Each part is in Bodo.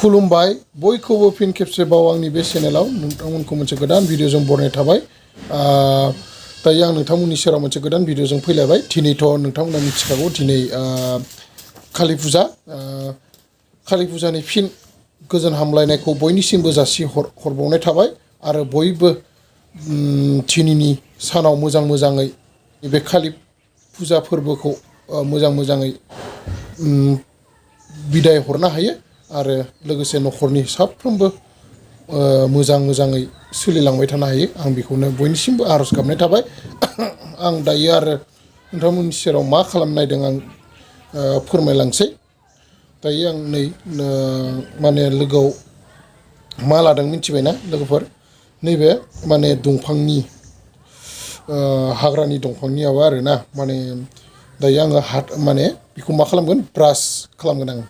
खुलुमबाय बयखौबो फिन खेबसेबाव आंनि बे चेनेलाव नोंथांमोनखौ मोनसे गोदान भिडिअजों बरायनाय थाबाय दायो आं नोंथांमोननि सेराव मोनसे गोदान भिडिअजों फैलायबाय दिनैथ' नोंथांमोना मिथिखागौ दिनै कालि फुजानि फिन गोजोन हामलायनायखौ बयनिसिमबो जासि हरबावनाय थाबाय आरो बयबो दिनैनि सानाव मोजाङै बे कालि फुजा फोरबोखौ मोजाङै बिदाय हरनो हायो आरो लोगोसे न'खरनि साफ्रोमबो मोजाङै सोलिलांबाय थानो हायो आं बेखौनो बयनिसिमबो आरज गाबनाय थाबाय आं दायो आरो नोंथांमोननि सेराव मा खालामनो नायदों आं फोरमायलांसै दायो आं नै माने लोगोआव मा लादों मिथिबायना लोगोफोर नैबे माने दंफांनि हाग्रानि दंफांनि माबा आरोना माने दायो आङो माने बेखौ मा खालामगोन ब्रास खालामगोन आं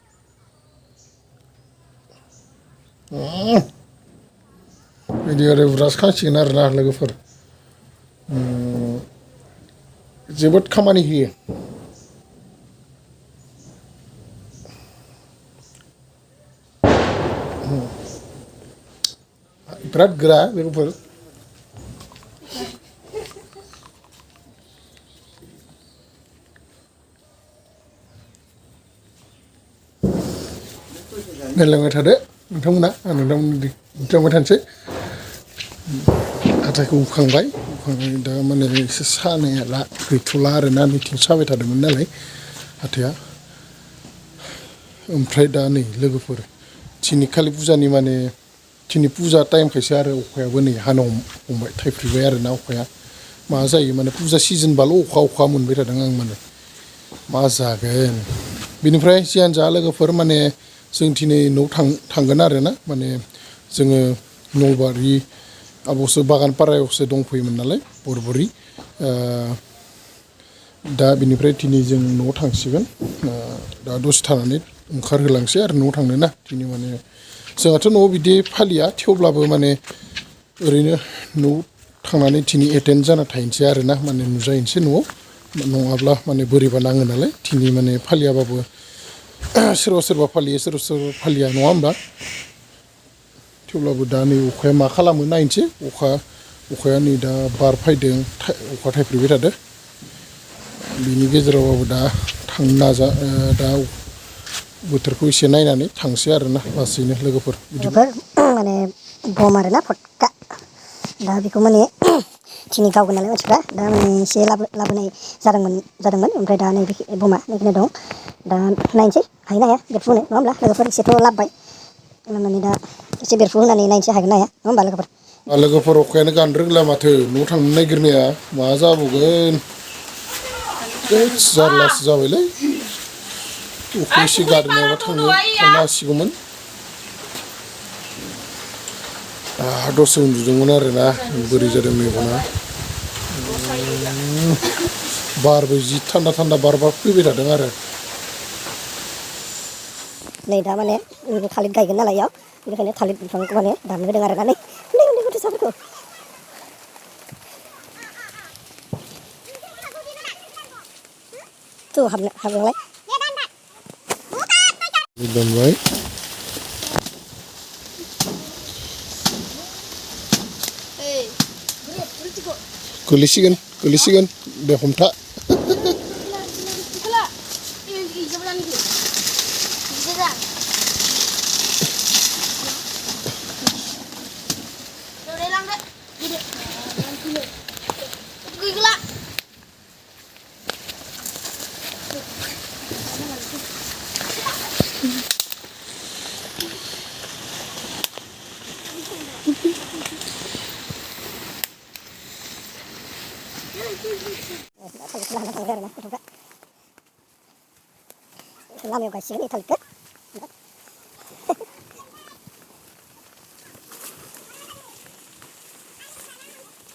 बिदि आरो ब्रास खालामसिगोन आरोना लोगोफोर जोबोद खामानि होयो बिराद गोरा लोगोफोर नायलांबाय थादो नोंथांमोना आं नोंथांमोननि थानोसै हाथायखौ हुखांबाय दा माने एसे सानाया गैथ'ला आरोना मिथिं साबाय थादोंमोन नालाय हाथाया ओमफ्राय दा नै लोगोफोर दिनै कालि फुजानि माने दिनै फुजा टाइमखायसो आरो अखायाबो नै हानो हमबाय थाइफ्रिबाय आरोना अखाया मा जायो माने फुजा सिजोनबाल' अखा मोनबाय थादों आं माने मा जागोन बिनिफ्राय जियानो जा लोगोफोर माने जों दिनै न'आव थांगोन आरोना माने जोङो नलबारि अबस्से बागानपारायावसो दंफैयोमोन नालाय बरबरि दा बिनिफ्राय दिनै जों न'आव थांसिगोन दा दसे थानानै ओंखारहोलांसै आरो न'आव थांनो ना दिनै माने जोंहाथ' न'आव बिदि फालिया थेवब्लाबो माने ओरैनो न'आव थांनानै दिनै एटेन्ड जाना थाहैनोसै आरोना माने नुजाहैनोसै न'आव नङाब्ला माने बोरैबा नाङो नालाय दिनै माने फालियाबाबो सोरबा फालियो सोरबा फालिया नङा होमबा थेवब्लाबो दा नै अखाया मा खालामो नायनोसै अखाया नै दा बार फैदों अखा थाइफ्रिबाय थादों बिनि गेजेरावबाबो दा थांनो दा बोथोरखौ एसे नायनानै थांसै आरोना लासैनो लोगोफोर माने बम आरोना फटका दा बेखौ माने दिनै गावगोन नालाय मानसिफ्रा दा माने एसे लाबोनाय जादोंमोन ओमफ्राय दा नै बमा नैखिनि दं दा नायनोसै हायो ना हाया बेरफुनो नङा होमब्ला लोगोफोर एसेथ' लाबबाय लाबनानै दा एसे बेरफु होनानै नायनोसै हागोन ना हाया नङा होमबा लोगोफोर अखायानो गानो रोंला माथो न'आव थांनो नागिरनाया मा जाबावगोन जारलासो जाबायलै अखा एसे गारनायाबा थांनो हासिगौमोन दसे उन्दुदोंमोन आरोना बोरै जादों मेगना बारबो जि थान्दा बार फैबाय थादों आरो नै दा माने थालिर गायगोन नालाय इयाव बेनिखायनो थालिर बिफांखौ माने दाननो होदों आरो ना नै उन्दै गथ'साफोरखौ थ' हाबलांलाय दानबाय गोलैसिगोन दे हमथा लामायाव गायसिगोन थालिरखौ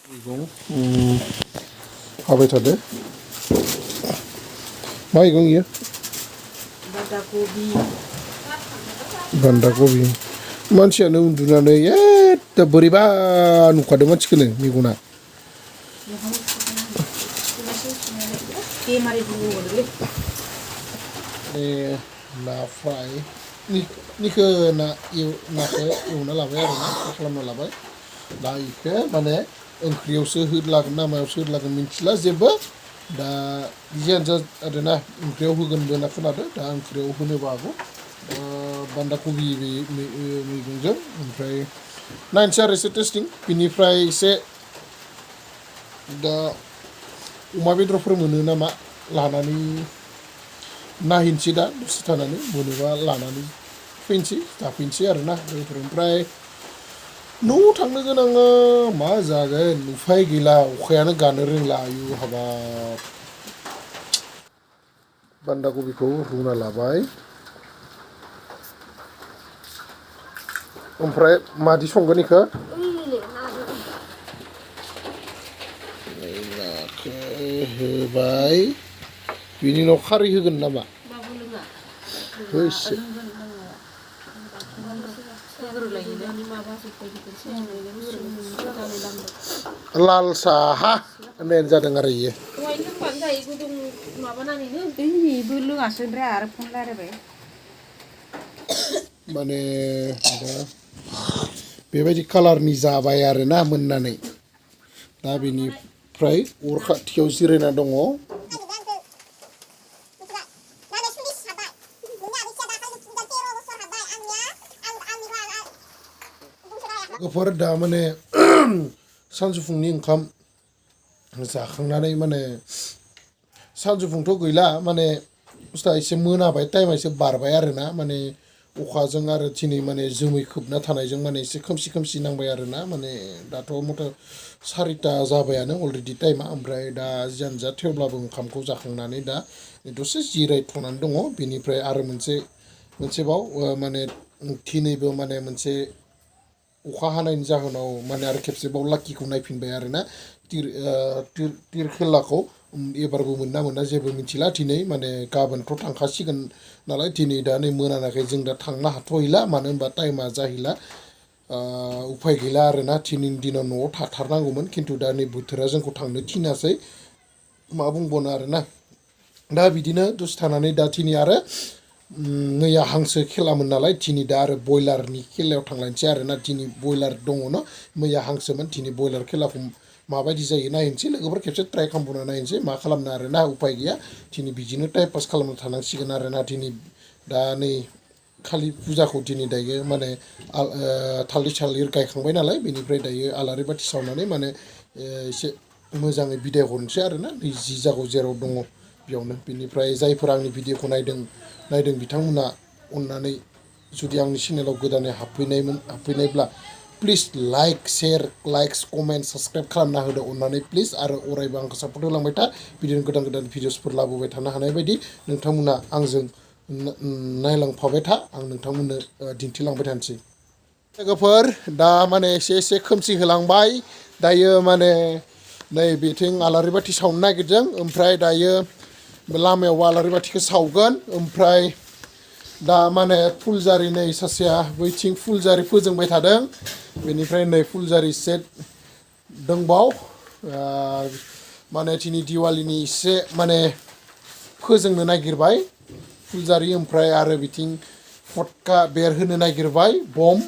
मैगं हाबाय थादो मा मैगं इयो बान्दा कबि मानसियानो उन्दुनानै एद बोरैबा नुखादों मानसिखौनो मेगना ना फ्राय निखो नाखौ एवना लाबाय आरोना खालामना लाबाय दा इखो माने ओंख्रियावसो होद्लागोन ना मायावसो होद्लागोन मिन्थिला जेबो दा जियानो जा आरोना ओंख्रियाव होगोनबो होनना खोनादों दा ओंख्रियाव होनोबो हागौ बान्दा कबि मैगंजों ओमफ्राय नायनोसै आरो एसे टेस्टिं बिनिफ्राय एसे दा अमा बेदरफोर मोनो नामा लानानै नायहैनोसै दा दसे थानानै मोनोबा लानानै फैनोसै जाफैनोसै आरोना बेफोर ओमफ्राय न'आव थांनो गोनाङा मा जागोन उफाय गैला अखायानो गानो रोंला आयु हाबाब बान्दा कबिखौ रुना लाबाय ओमफ्राय मादि संगोन इखो नाखौ होबाय बिनि उनाव खारै होगोन नामा होइसे लाल साहा होननायानो जादों आरो इयो माने बेबायदि कालारनि जाबाय आरोना मोननानै दा बेनिफ्राय अर खाथियाव जिरायना दङ लोगोफोर दा माने सानजौफुंनि ओंखाम जाखांनानै माने सानजौफुंथ' गैला माने बुस्थुआ एसे मोनाबाय टाइमा एसे बारबाय आरोना माने अखाजों आरो दिनै माने जोमै खोबना थानायजों माने एसे खोमसि खोमसि नांबाय आरोना माने दाथ' मथा 4ता जाबायानो अलरेडि टाइमा ओमफ्राय दा जियानो जा थेवब्लाबो ओंखामखौ जाखांनानै दा दसे जिरायथ'नानै दङ बेनिफ्राय आरो मोनसेबाव माने दिनैबो माने मोनसे अखा हानायनि जाहोनाव माने आरो खेबसेबाव लाकिखौ नायफिनबाय आरोना तिर खेलाखौ एबारबो मोनना मोना जेबो मिथिला दिनै माने गाबोनथ' थांखासिगोन नालाय दिनै दा नै मोनानायखाय जों दा थांनो हाथ'हैला मानो होनबा टाइमा जाहैला उफाय गैला आरोना दिनैनि दिनाव न'आव थाथारनांगौमोन खिन्थु दा नै बोथोरा जोंखौ थांनो थिनासै मा बुंबावनो आरोना दा बिदिनो दसे थानानै दा दिनै आरो मैया हांसो खेलामोन नालाय दिनै दा आरो बयलारनि खेलायाव थांलायनोसै आरोना दिनै बयलार दङ न मैया हांसोमोन दिनै बयलार खेलाखौ माबायदि जायो नायनोसै लोगोफोर खेबसे ट्राइ खालामबावना नायनोसै मा खालामनो आरोना उफाय गैया दिनै बिदिनो टाइम पास खालामनो थानांसिगोन आरोना दिनै दा नै कालि फुजाखौ दिनै दायो माने थालिर गायखांबाय नालाय बेनिफ्राय दायो आलारि बाथि सावनानै माने एसे मोजाङै बिदाय हरनोसै आरोना नै जि जायगायाव जेराव दङ बेयावनो बिनिफ्राय जायफोर आंनि भिडिअखौ नायदों बिथांमोना अननानै जुदि आंनि चेनेलाव गोदानै हाबफैनायब्ला please like share comment subscribe खालामना होदो अननानै प्लिज आरो अरायबो आंखौ सापर्ट होलांबाय था बिदिनो गोदान गोदान भिडिअसफोर लाबोबाय थानो हानाय बायदि नोंथांमोना आंजों नायलांफाबाय था आं नोंथांमोननो दिन्थिलांबाय थानोसै लोगोफोर दा माने एसे खोमसि होलांबाय दायो माने नै बिथिं आलारि बाथि सावनो नागिरदों ओमफ्राय दायो लामायाव आलारि बाथिखौ सावगोन ओमफ्राय दा माने फुलजारि नै सासेया बैथिं फुलजारि फोजोंबाय थादों बेनिफ्राय नै फुलजारि सेट दंबाव माने दिनै दिवालीनि एसे माने फोजोंनो नागिरबाय फुलजारि ओमफ्राय आरो बिथिं फटका बेरहोनो नागिरबाय बम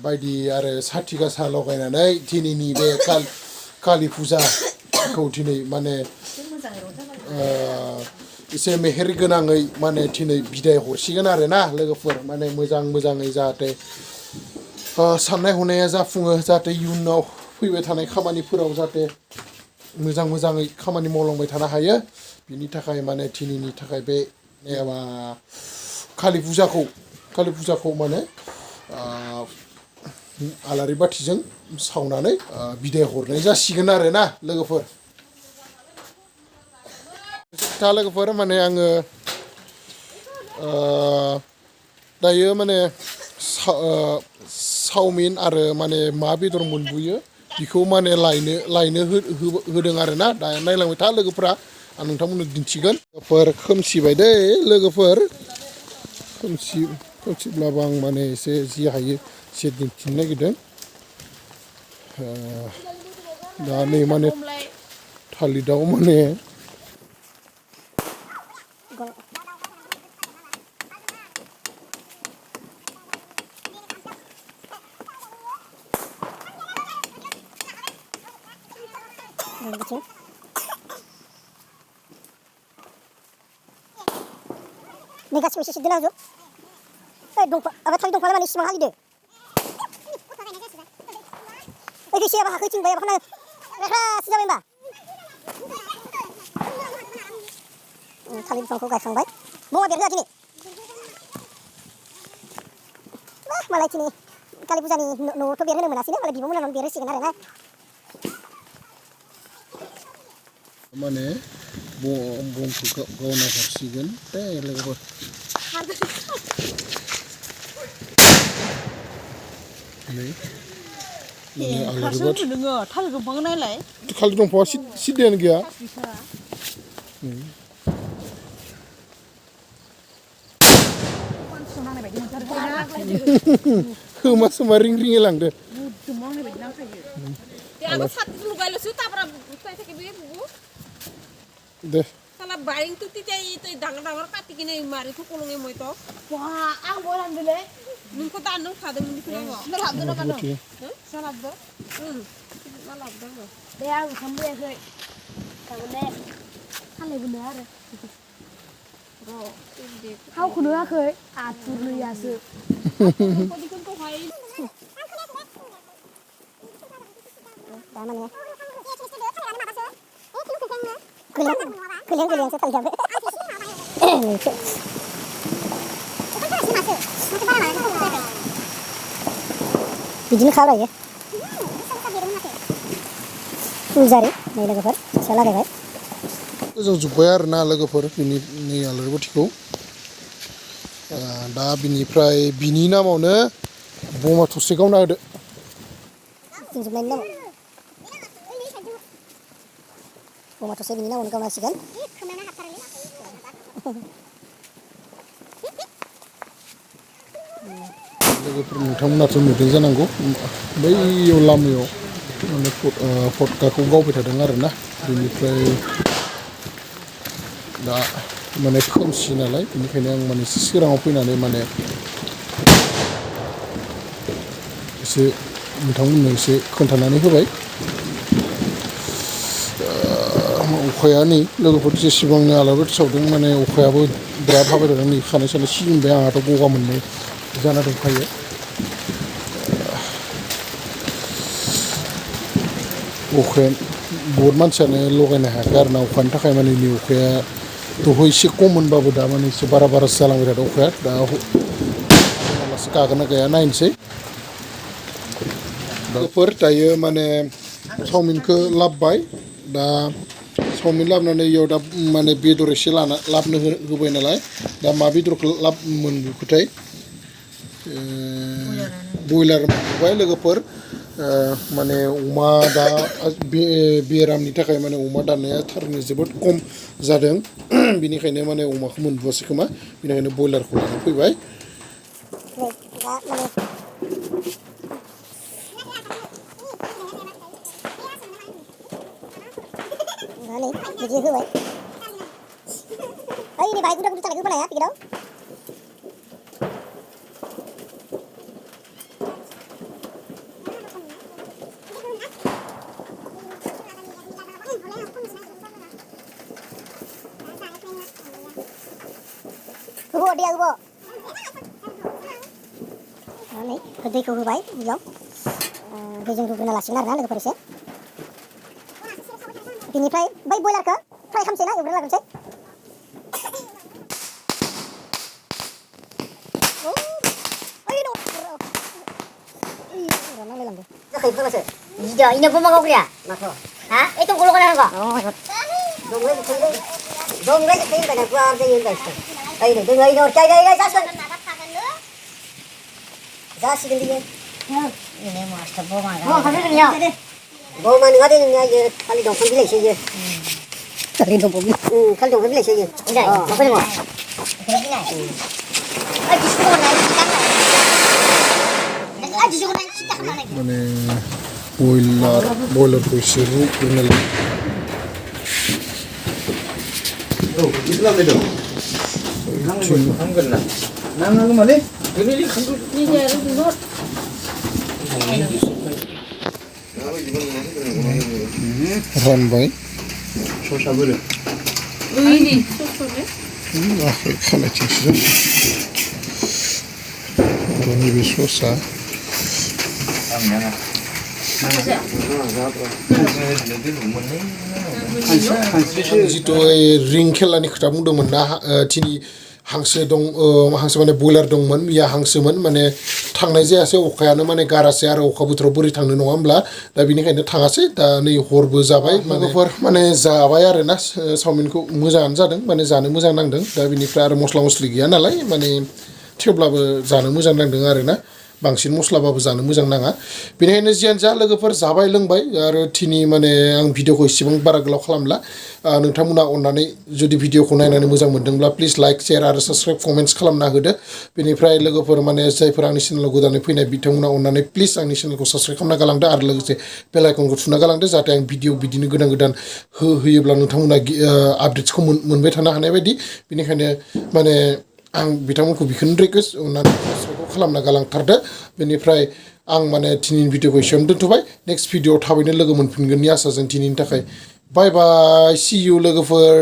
बायदि आरो साथि गासा लगायनानै दिनैनि बे कालि फुजाखौ दिनै माने एसे मेहेर गोनाङै माने दिनै बिदाय हरसिगोन आरोना लोगोफोर माने मोजाङै जाहाथे साननाय हनाया जाफुङो जाहाथे इयुनाव फैबाय थानाय खामानिफोराव जाहाथे मोजाङै खामानि मावलांबाय थानो हायो बिनि थाखाय माने दिनैनि थाखाय बे कालि फुजाखौ माने आलारि बाथिजों सावनानै बिदाय हरनाय जासिगोन आरोना लोगोफोर दा लोगोफोर माने आङो दायो माने चावमिन आरो माने मा बेदर मोनबोयो बेखौ माने लायनो होदों आरोना दा नायलांबाय था लोगोफोरा आं नोंथांमोननो दिन्थिगोन खोमसिबाय दै लोगोफोर खोमसिब्लाबो आं माने एसे जि हायो एसे दिन्थिनो नागिरदों दा नै माने थालिराव माने बिथिं नै गासिबो एसे सिद्दोना होजोब ओइ दंफां माबा थालिर दंफाङा माने इसिबां हालिदो ओइ एसे माबा हाखैथिं बाय माबाखौनो रेखासो जाबाय होमबा थालिर बिफांखौ गायखांबाय बमा बेरहोआ दिनै मालाय दिनै कालि फुजानि न'आवथ' बेरहोनो मोनासैनो मालाय बिब' मोनावनो बेरहोसिगोन आरोना माने बनखौ गावना हरसिगोन दे लोगोफोर नै माने आलारि-बाथि नोङो थालिर दंफां नायलाय थालिर दंफाङा सिद्दायानो गैया खोमा सोमा रिं रिंलांदो दे salah baring tuh tidak itu dangar kati kini mari tuh kolongnya mau itu wah aku mau ambil deh nunggu tanung kadang nunggu nggak salah tuh kan salah tuh salah tuh deh aku sambil ya sih kamu deh kan benar kau kudu aku atur lu ya sih kau dikon kau hai Keliang sekali jabai. Bijinya kau lagi. Uzari, nih logoper, salah deh, जों जोब्बाय आरोना लोगोफोर बिनि नै आलारि-बाथिखौ दा बिनिफ्राय बिनि नामावनो बमा थरसे गावना होदो जोंजोबनायनि नामाव बमा थरसे बिनि नामावनो गावना होसिगोन लोगोफोर नोंथांमोनाथ' नुदों जानांगौ बैयाव लामायाव माने फटकाखौ गावबाय थादों आरोना बेनिफ्राय दा माने खोमसि नालाय बेनिखायनो आं माने सोराङाव फैनानै माने एसे नोंथांमोननो एसे खोन्थानानै होबाय अखाया नै लोगोफोर जेसेबांनो आलारि-बाथि सावदों माने अखायाबो बिराद हाबाय थादों नै खानाय सानाय सिजोबबाय आंहाथ' गगा मोननाय जाना दंखायो अखाया बहुद मानसियानो लगायनो हायाखै आरो ना अखानि थाखाय माने नै अखाया दहाय एसे खममोनबाबो दा माने एसे बारासो जालांबाय थादों अखाया दा मालासो गागोन ना गाया नायनोसै लोगोफोर दायो माने चावमिनखौ लाबोबाय दा चावमिन लाबोनानै इयाव दा माने बेदर एसे लाबोनो होबाय नालाय दा मा बेदरखौ मोनबोखोथाय बयलार मोनबोबाय लोगोफोर माने अमा दा बेरामनि थाखाय माने अमा दाननाया थारैनो जोबोद खम जादों बिनिखायनो माने अमाखौ मोनबोआसै खोमा बिनिखायनो बयलारखौ लाना फैबाय बिदि होबाय ओइ नै बाहाय गुदा गुदि थानायखौ होबाय पेकेटाव होबाव दैया होबाव नै दैखौ होबाय बेयाव दैजों रुग्रोना लासिगोन आरोना लोगोफोर एसे बिनिफ्राय बै बयलारखौ फ्राय खालामसै ना एवग्रोना लाग्रोसै Kayak itu masuk. Iya, ini apa mau kau ya? Masuk. Hah? Itu kalau kau nak apa? Dongre itu kan aku ada yang guys. Ayo, dengan ini orang cai guys, asal. Jas ini dia. Ini master boma. Oh, kamu ni ya? Boma ni ada ni ya, kali dong kali lagi saja. Kali dong boma. Kali dong kali lagi saja. Ini, apa ni mau? Ini ni. Aji sekolah ni kita. Aji sekolah ni kita. माने बयलारखौ एसे रुग्रोना लाबाय रानबाय ससा बोरो 의인이 소소네. आखाइ खालायथिंसो बर'नि बे ससा जितु रिं खेलानि खोथा बुंदोंमोन ना दिनै हांसो दं हांसो माने बयलार दंमोन बिया हांसोमोन माने थांनाय जायासै अखायानो माने गारासै आरो अखा बोथोराव बोरै थांनो नङा होमब्ला दा बेनिखायनो थाङासै दा नै हरबो जाबाय लोगोफोर माने जाबाय आरो ना चावमिनखौ मोजाङानो जादों माने जानो मोजां नांदों दा बिनिफ्राय आरो मस्ला मस्लि गैया नालाय माने थेवब्लाबो जानो मोजां नांदों आरो ना बांसिन मस्लाबाबो जानो मोजां नाङा बेनिखायनो जियानो जा लोगोफोर जाबाय लोंबाय आरो दिनै माने आं भिडिअखौ इसेबां बारा गोलाव खालामला नोंथांमोना अननानै जुदि भिडिअखौ नायनानै मोजां मोनदोंब्ला प्लिज लाइक शेयार आरो साबस्क्राइब कमेन्ट्स खालामना होदो बेनिफ्राय लोगोफोर माने जायफोर आंनि चेनेलाव गोदानै फैनाय बिथांमोना अननानै प्लिज आंनि चेनेलखौ साबस्क्राइब खालामना गालांदो आरो लोगोसे बेल आइकनखौ थुना गालांदो जाहाथे आं भिडिअ बिदिनो गोदान गोदान होयोब्ला नोंथांमोना आपडेट्सखौ मोनबाय थानो हानाय बायदि बेनिखायनो माने आं बिथांमोनखौ बेखौनो रिकुवेस्ट अननानै साबस्क्राइबखौ खालामना गालांथारदो बेनिफ्राय आं माने दिनैनि भिडिअखौ एसेयावनो दोनथ'बाय नेक्स्ट भिडिअआव थाबैनो लोगो मोनफिनगोननि आसाजों दिनैनि थाखाय बाय बाय सि इउ लोगोफोर